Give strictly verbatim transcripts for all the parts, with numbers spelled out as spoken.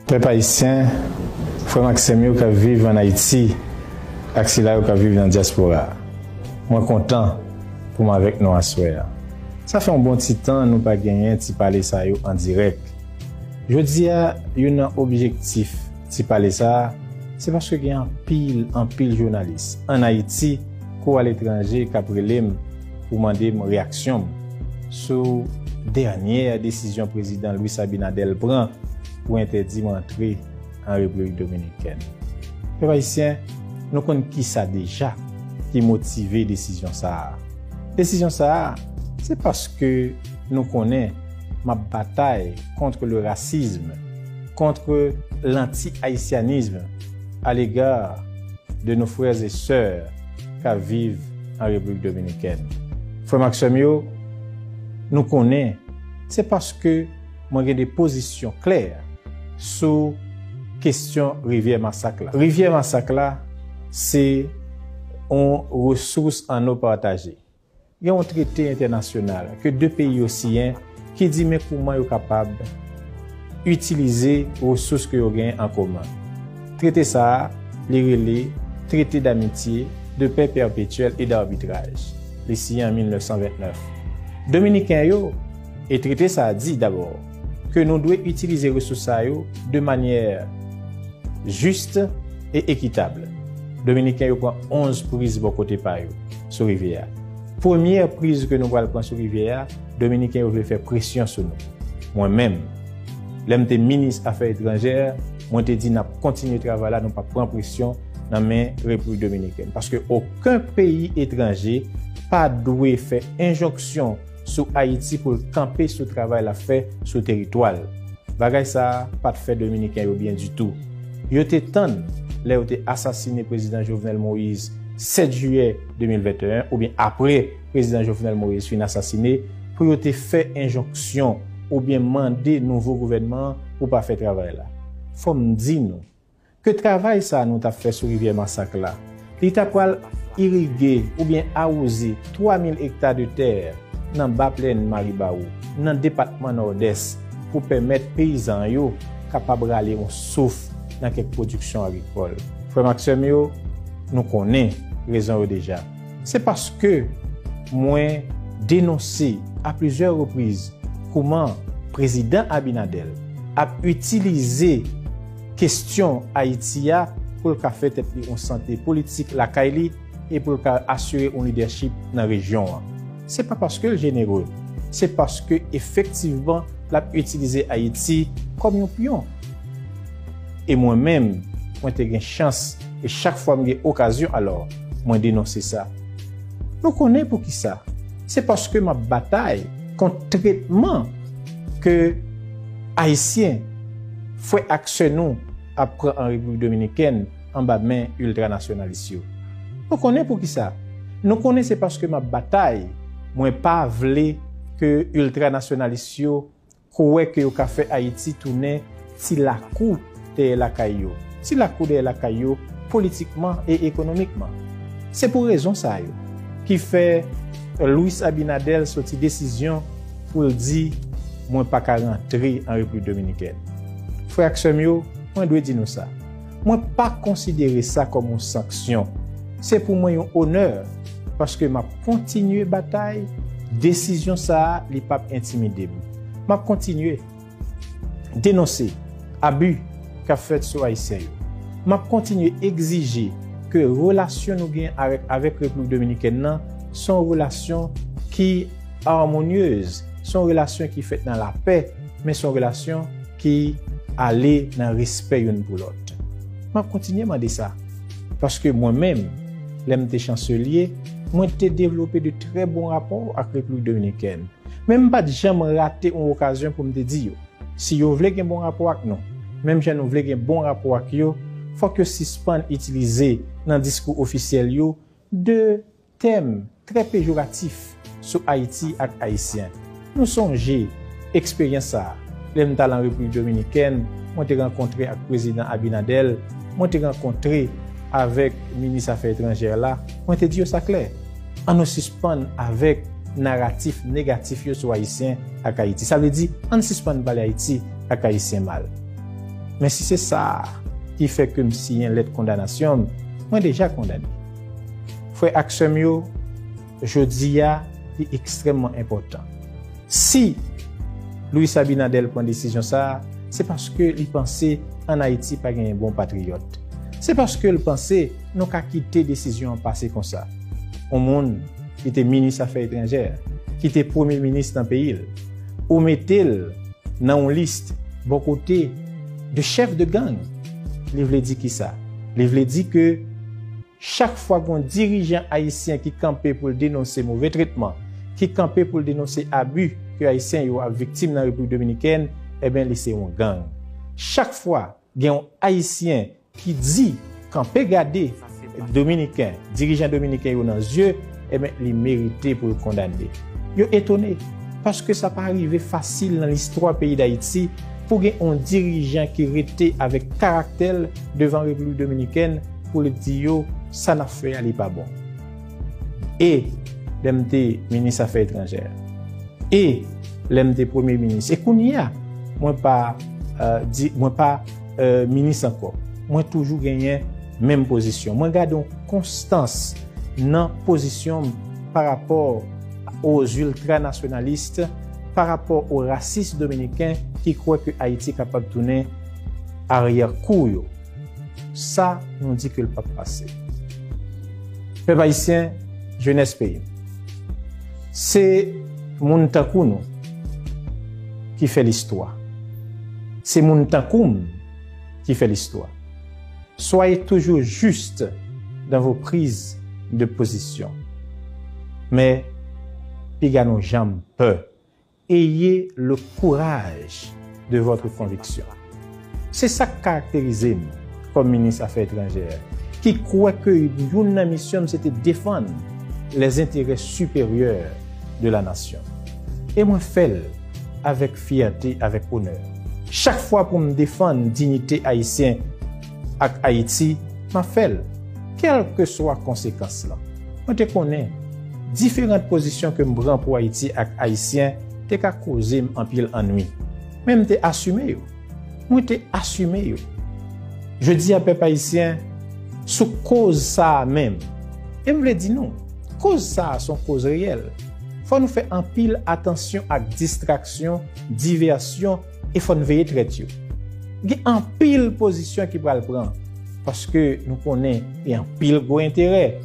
Pèp ayisyen, frè m ak sè m yo k ap viv ann Ayiti ak sila yo k ap viv nan dyaspora, mwen kontan pou m avèk nou aswè a. Sa fè yon bon ti tan nou pa genyen ti pale sa yo an dirèk. Jodi a, youn nan objektif ti pale sa a, se paske gen anpil, anpil jounalis ann Ayiti kou aletranje k ap rele m pou mande m reyaksyon m sou dènyè desizyon prezidan Luis Abinader pran pou entèdi m antre an Repiblik Dominikèn. Pèp ayisyen, nou konn kisa deja ki motive desizyon sa a. Desizyon sa a, se paske nou konnen m ap batay contre le racisme, contre l'anti-haïtianisme à l'égard de nos frères et sœurs k ap viv an Repiblik Dominikèn. Frè m ak sè m yo, nou konnen se paske mwen gen de pozisyon klè sou kesyon Rivyè Masak la. Rivyè Masak la, se yon resous ann o pataje. Gen yon trete entènasyonal ke de peyi yo siyen ki di men kouman yo kapab itilize resous ke yo genyen an komen. Trete sa a, li rele Traité d'amitié, de paix perpétuelle et d'arbitrage. Li siyen an mil nèf san vennèf. Dominiken yo, e trete sa a di dabò ke nou dwe itilize resous sa yo de manyè jis e ekitab. Dominiken yo pran onz priz bò kote pa yo sou rivyè a. Premyè priz ke nou pral pran sou rivyè a, Dominiken yo vle fè presyon sou nou. Mwen menm, lè m te minis afè etranjè, mwen te di n ap kontinye travay la, nou p ap pran presyon nan men Repiblik Dominikèn. Paske okenn peyi etranje pa dwe fè enjonksyon sou Ayiti pou l kanpe sou travay l ap fè sou teritwa l. Bagay sa a pa t fè Dominiken yo byen ditou. Yo te tann lè yo te asasine Prezidan Jovenel Moïse sèt jiyè de mil venteyen, oubyen apre Prezidan Jovenel Moïse fin asasine, pou yo te fè enjonksyon oubyen mande nouvo gouvènman an pou pa fè travay la. Fò m di nou, ke travay sa a nou t ap fè sou rivyè Masak la, li ta pral irige oubyen awoze twa mil ekta de tè nan Ba Plèn Maribawou, nan depatman Nòdès, pou pèmèt peyizan yo kapab rale yon souf nan kèk pwodiksyon agrikòl. Frè m ak sè m yo, nou konnen rezon yo deja. Se paske mwen denonse a plizyè repriz kouman Prezidan Abinader ap itilize kesyon Ayiti a pou l ka fè tèt li yon sante politik lakay li e pou l ka asire yon lidèchip nan rejyon an. Se pa paske l jenere, se paske efektivman l ap itilize Ayiti kòm yon pyon. E mwen menm, mwen te gen chans, e chak fwa m gen okazyon, alò, mwen denonse sa. Nou konnen poukisa. Se paske m ap batay kont tretman ke Ayisyen, frè ak sè nou, ap pran an Repiblik Dominikèn anba men iltranasyonalis yo. Nou konnen poukisa. Nou konnen se paske m ap batay. Mwen pa vle ke iltranasyonalis yo kwè ke yo ka fè Ayiti tounen ti lakou dèyè lakay yo. Ti lakou dèyè lakay yo politikman e ekonomikman. Se pou rezon sa yo ki fè Luis Abinader soti desizyon pou l di, "Mwen pa ka rantre an Repiblik Dominikèn." Frè ak sè m yo, mwen dwe di nou sa. Mwen pa konsidere sa kòm yon sanksyon. Se pou mwen yon onè, paske m ap kontinye batay, desizyon sa a, li p ap entimide m. M ap kontinye denonse abi k ap fèt sou Ayisyen yo. M ap kontinye egzije ke relasyon nou gen avèk, avèk Repiblik Dominikèn nan, se yon relasyon ki amonyez, se yon relasyon ki fèt nan lapè, men se yon relasyon ki ale nan respè youn pou lòt. M ap kontinye mande sa, paske mwen menm, lè m te chanselye, mwen te devlope de trè bon rapò ak Repiblik Dominikèn. Men m pa t janm rate yon okazyon pou m te di yo, si yo vle gen bon rapò ak nou, menm jan nou vle gen bon rapò ak yo, fòk yo sispann itilize nan diskou ofisyèl yo de tèm trè pejoratif sou Ayiti ak Ayisyen. Nou sonje eksperyans sa a. Lè m t al an Repiblik Dominikèn, mwen te rankontre ak Prezidan Abinader, mwen te rankontre avèk minis afè etranjè la, mwen te di yo sa klè. Ann nou sispann avèk naratif negatif yo sou Ayisyen ak Ayiti. Sa vle di, ann sispann pale Ayiti ak Ayisyen mal. Men si se sa ki fè ke m siyen lèt kondanasyon m, mwen deja kondane. Frè ak sè m yo, jodi a, li ekstrèmman enpòtan. Si Luis Abinader pran desizyon sa a, se paske li panse ann Ayiti pa genyen bon patriyòt. Se paske l panse nou ka kite desizyon an pase konsa. Yon moun ki te minis afè etranjè, ki te premye minis nan peyi l, ou mete l nan yon lis bò kote de chèf de gang. Li vle di kisa? Li vle di ke chak fwa gen yon dirijan ayisyen ki kanpe pou l denonse move tretman, ki kanpe pou l denonse abi ke ayisyen yo ap viktim nan Repiblik Dominikèn, ebyen, li se yon gang. Chak fwa gen yon ayisyen ki di kanpe gade Dominiken, dirijan dominiken yo nan zye, ebyen, li merite pou l kondane. Yo etone, paske sa pa rive fasil nan listwa peyi Dayiti pou gen yon dirijan ki rete avèk karaktè l devan Repiblik Dominikèn pou l di yo sa n ap fè a li pa bon. E lè m te minis afè etranjè, e lè m te premye minis, e kounye a, mwen pa, euh, di, mwen pa, euh, minis ankò. Mwen toujou genyen menm pozisyon. Mwen gade yon konstans nan pozisyon m pa rapò aux ultranasyonalis, pa rapò aux racistes dominicains ki kwè ke Ayiti kapab tounen aryè kou yo. Sa, nou di ke l p ap pase. Pèp ayisyen, jenès peyi m, se moun tankou nou ki fè listwa. Se moun tankou m ki fè listwa. Soyez toujours juste dans vos prises de position. Men, piga nou janm pè. Ayez le courage de votre conviction. Se sa k karakterize m kòm minis afè etranjè, ki kwè ke youn nan misyon m se te defann les intérêts supérieurs de la nation. E mwen fè l avèk fyète, avèk onè. Chak fwa pou m defann diyite ayisyen ak Ayiti, m ap fè l, kèlkeswa konsekans lan. Mwen te konnen diferan pozisyon ke m pran pou Ayiti ak Ayisyen te ka koze m anpil annwi. Men m te asime yo. Mwen te asime yo. Jodi a, pèp ayisyen, sou koz sa a menm, e m vle di nou, koz sa a se yon koz reyèl. Fò nou fè anpil atansyon ak distraksyon, divèsyon, e fò n veye trèt yo. Gen anpil pozisyon ki pral pran, paske nou konnen gen anpil gwo enterè.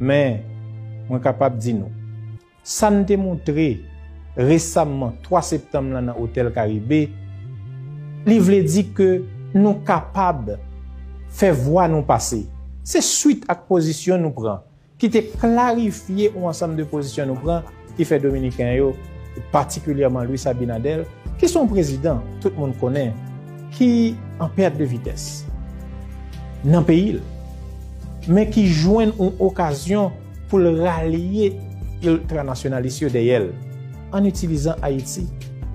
Men, mwen kapab di nou, sa n te montre resamman twa septanm lan nan Otèl Karibe, li vle di ke nou kapab fè vwa nou pase. Se swit ak pozisyon nou pran ki te klarifye yon ansanm de pozisyon nou pran, ki fè Dominiken yo, patikilyèman Luis Abinader, ki se yon prezidan tout moun konnen, ki an pèt de vitès nan peyi l, men ki jwenn yon okazyon pou l ralye iltranasyonalis yo dèyè l, ann itilizan Ayiti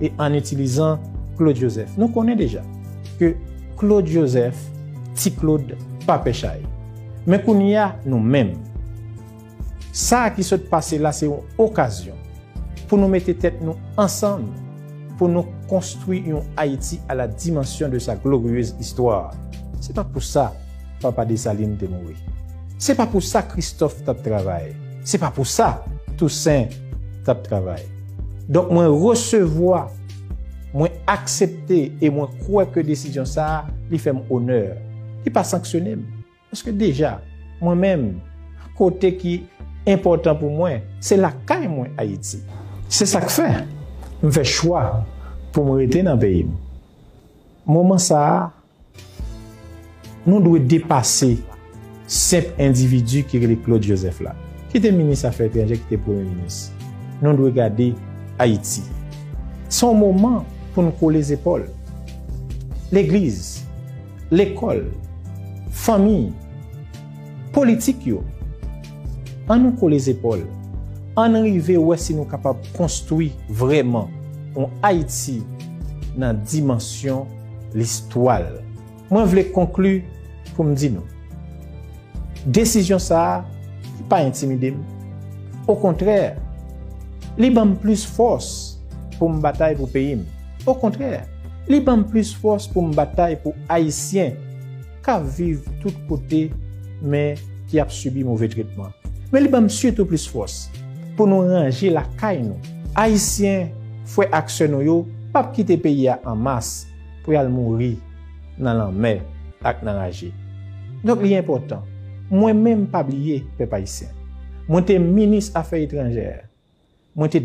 e ann itilizan Claude Joseph. Nou konnen deja ke Claude Joseph, Ti Claude, pa pè chay. Men kounye a, nou menm, sa a ki sot pase la, se yon okazyon pou nou mete tèt nou ansanm, pou nou konstwi yon Ayiti à la dimension de sa glorieuse histoire. Se pa pou sa Papa Desalin te mouri. Se pa pou sa Kristòf t ap travay. Se pa pou sa Tousen t ap travay. Donk, mwen resevwa, mwen aksepte e mwen kwè ke desizyon sa a, li fè m onè. Li pa sanksyone m. Paske deja, mwen menm, kote ki enpòtan pou mwen, se lakay mwen, Ayiti. Se sa k fè m fè chwa pou m rete nan peyi m. Moman sa a, nou dwe depase senp endividi ki rele Claude Joseph la, ki te minis afè etranjè, ki te premye minis. Nou dwe gade Ayiti. Se yon moman pou n kole zepòl. Legliz, lekòl, fanmi, politik yo. Ann nou kole zepòl. Ann rive wè si nou kapab konstwi vrèman yon Ayiti nan dimansyon listwa l. Mwen vle konkli pou m di nou, desizyon sa a, li pa entimide m. Okontrè, li ban m plis fòs pou m batay pou peyi m. Okontrè, Li ban m plis fòs pou m batay pou Ayisyen k ap viv tout kote, men ki ap sibi move tretman. Men li ban m sitou plis fòs pou nou ranje lakay nou. Ayisyen, frè ak sè nou yo, p ap kite peyi a an mas pou y al mouri nan lanmè ak nan raje. Donk, li enpòtan. Mwen menm, pa bliye, pèp ayisyen. Mwen te minis afè etranjè. Mwen te